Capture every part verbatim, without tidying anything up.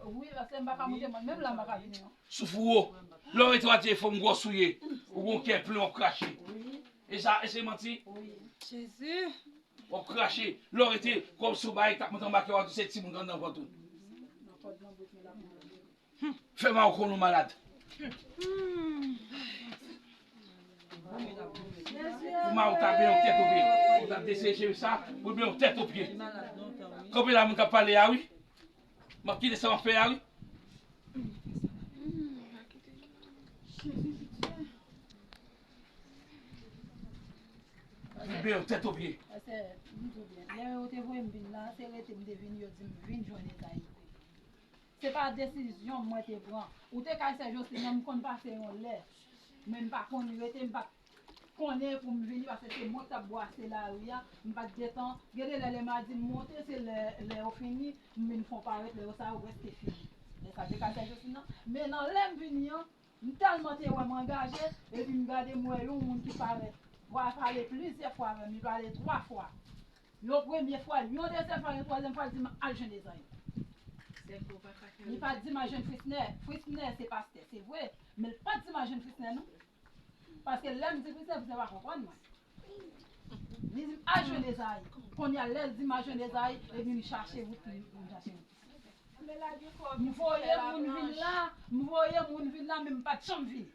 Wi, paske m pa ka monte mòn, menm la m pa ka vini non. Souf ou wo. Lè w rete w ap di e fanm gwòs ou ye. Ou gon kè plen w ap krache. Wi. E sa, e se manti? Wi. Jezi. W ap krache. Lè w rete kòm sou bagay k ap monte anba kè w a tou se timoun k anndan vant ou. Fè mal ou konn ou malad. Ou mal ou ta benyen yon tèt o pye. Ou ta deseye cheve sa, ou benyen yon tèt o pye. Kanpe la moun k ap pale a wi. M ap kite sa m ap fè a wi. Ou benyen yon tèt o pye. Pastè, m di w byen. Lè yo te voye m vin la, se rete m te vin, yo di m vin jwenn Ezayi. Se pa desizyon mwen te pran. Ou te kay sè Joslin nan, m konn pase yon lè. Men m pa konn rete, m pa t konnen pou m vini, paske se mwen k t ap bwase lari a. M pa t gentan. Gen de lè, lè m a di m monte, se lè, lè yo fini, m vin fè yon parèt, lè yo sa yo prèske fini. Lè sa te kay sè Joslin nan. Men nan lè m vini an, m tèlman te wè m angaje, epi m gade m wè yon moun ki parèt. Wa pale plizyè fwa avè m, li pale twa fwa. Yon premye fwa, yon dezyèm fwa, yon twazyèm fwa, li di m al jwenn Ezayi. Li pa t di m al jwenn Frisnè. Frisnè se pastè, se vre, men li pa t di m al jwenn Frisnè non. Paske lè m di Frisnè, Frisnè pa konprann mwen. Li di m al jwenn Ezayi. Kounye a lè l di m al jwenn Ezayi, epi m chache wout, m chache wout. M voye moun vin la, m voye moun vin la, men m pa t janm vini.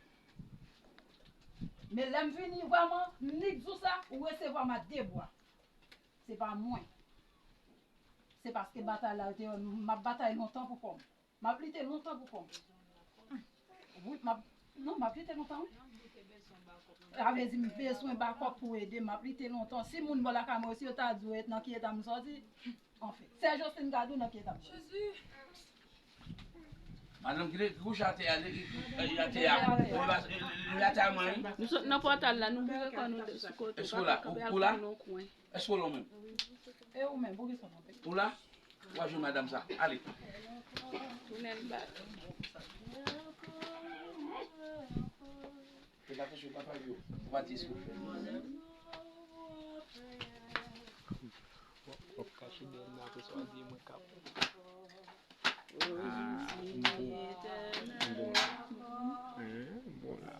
Men lè m vini vrèman, m nik di w sa, ou resevwa m a de bra. Se pa mwen. Se paske batay la, yo te, m ap batay lontan pou kò m. M ap lite lontan pou kò m. Wi, m ap, non, m ap lite lontan, wi. Sa vle di m bezwen bakòp pou ede, m ap lite lontan. Si moun bò lakay mwen, si yo ta di w nan ki eta m sòti, anfen. Sè Joslin ka di w nan ki eta m sòti. Madanm ki kouche atè a, li atè a. Li atè a mwen, wi. Nou sot nan pòtal la, nou vire kò nou sou kote. Èske w la? Ou la? Èske w la ou menm? E ou menm, poukisa w kanpe? Ou la? W a jwenn madanm sa. Ale. Tounen l bak. Fè atansyon, papa yo. Ou pa di èske w fè. W ap kache dèyè m nan, apre sa w a di e mwen k ap. Ah, m bon. M bon. Hein, m bon la.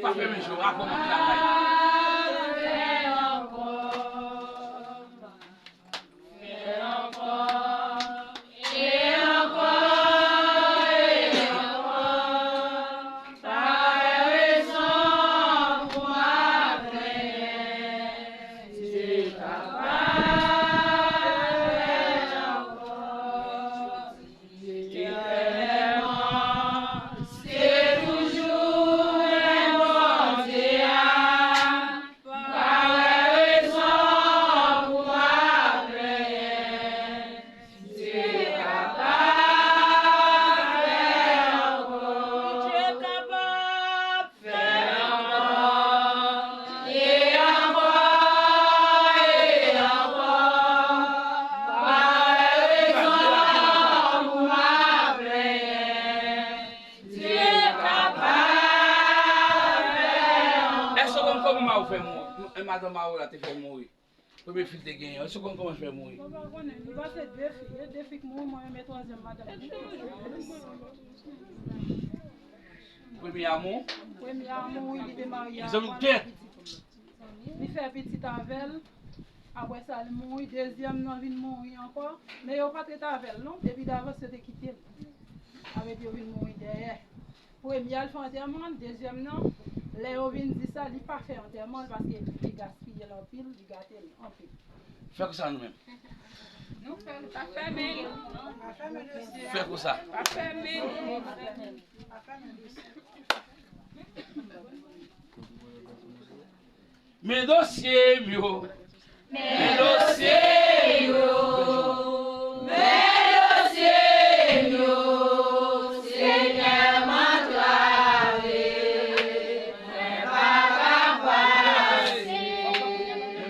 Pa fèmen je w, avan m ap travay. Èske w konn kòman Mawo fè mouri? Madan Mawo la te fè mouri. Premye fi l te genyen an, èske w konn kòman l fè mouri? Mwen pa konnen, li pase de fi, e de fi k mouri, mwen menm e twazyèm madanm li. Premye a mouri? Premye a mouri, li te marye a Mezanmi, w tèt. Li fè pitit avè l. Apre sa, li mouri. Dezyèm nan vin mouri ankò. Men yo pa t ret avè l, non. Depi davans, yo te kite l. Sa vle di yo vin mouri dèyè. Premye a, l fè antèman l. Dezyèm nan, lè yo vin di sa, li pa fè antèman l paske li gaspiye l anpil, li gate l anpil. Fè konsa nou menm. Nou fè l, pa fèmen l. Fè konsa. Pa fèmen l. Men dosye m yo. Men dosye m yo. Men dosye m yo. Senyè m antrave. Mwen pa ka pase.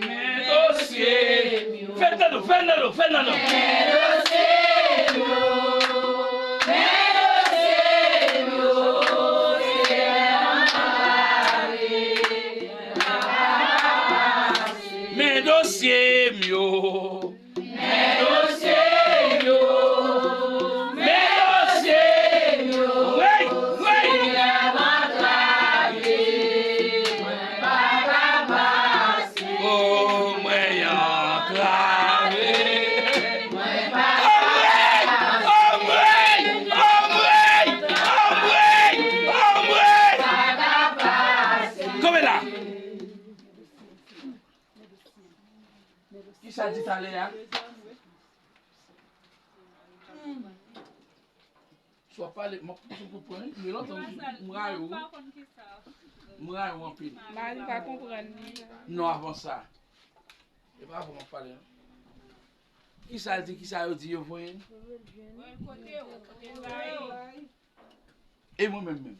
Men dosye m yo. Fè nan nou, fè nan nou, fè nan nou. Men dosye m yo. Men dosye m yo. Senyè m antrave. Sa di talè a. Si w ap pale, m ap pouse w konprann, wi. Men lòt, m rayi w. M rayi w anpil. Mari pa konprann li. Non, avan sa. E pa avan m ap pale, non. Kisa l di, kisa yo di, yo voye l? E mwen menm menm.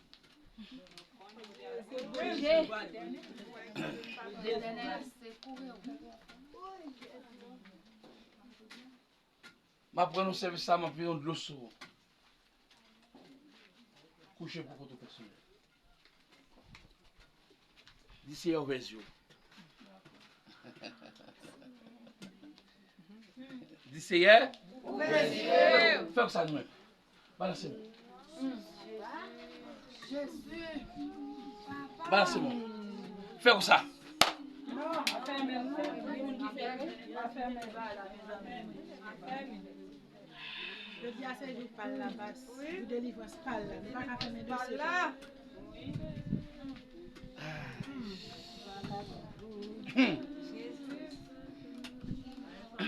M ap rann ou sèvis la, m ap vide yon dlo sou ou. Kouche pou kont ou pèsonèl. Di Seyè ouvè zye w. Di Seyè. Ouvè zye w. Fè w sa nou menm. Balanse men. Balanse men. Fè konsa. Jodi a se jou pa l la, pas. Jou delivrans pa l la. Nou pa ka fèmen dosye sa.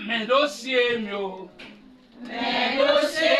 Men dosye m yo. Men dosye